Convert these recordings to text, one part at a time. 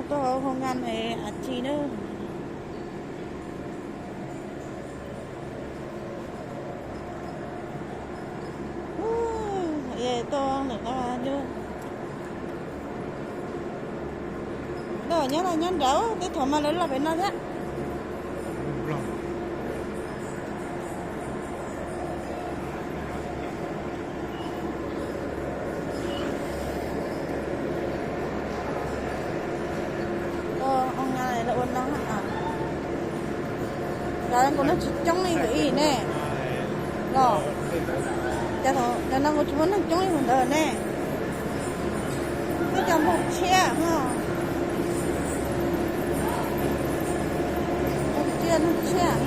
Tuaj hoo ngan es a ci na. Tuaj ntawm no, nyob no nyob nrad, tej thaum mas lawv los pem no thiab. Ua no, cov no kuj neeg tsis coob li ntawd ne. Los, cov no kuj tsis muaj neeg coob li ntawd ne. Twb cov nplooj tshiab, nplooj tshiab, nplooj tshiab.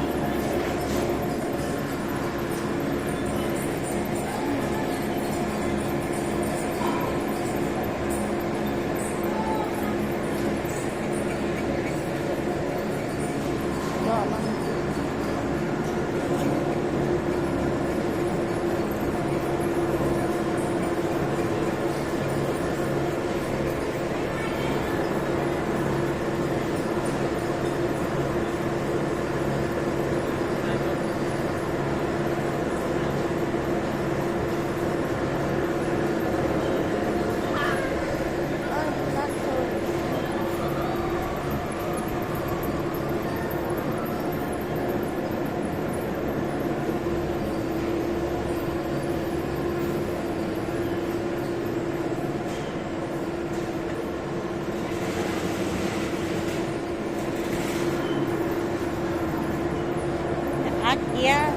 Av ciav,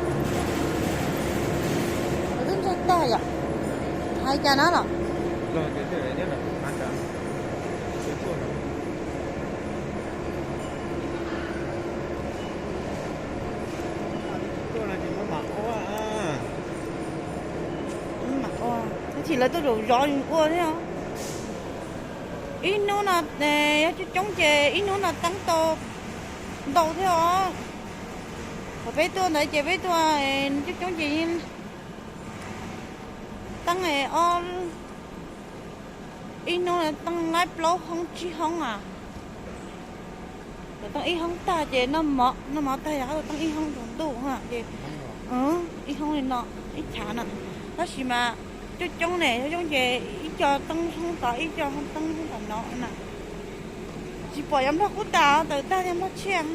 twb ntsaig tag yom. Hais cas na los? Tab sis lawv tuaj zaum zov ua thiab os. Ib hnub no yog coob coob ces ib hnub no teeb tau ntau thiab os. Thaum peb tuaj ntawd ces peb tuaj coob coob ces teeb ob, ib hnub teeb laib plaub hoob tsib hoob a. Thaum teeb ib hoob tag ces noj mov, noj mov tag yog teeb ib hoob rau ntuj ces ib hoob li no, ib chav na. Tab sis mas coob coob ne, coob coob ces ib co teeb hoob tod, ib co teeb hoob tom no na. Tsis pom cov nplooj qub tas, tawm tag cov nplooj tshiab.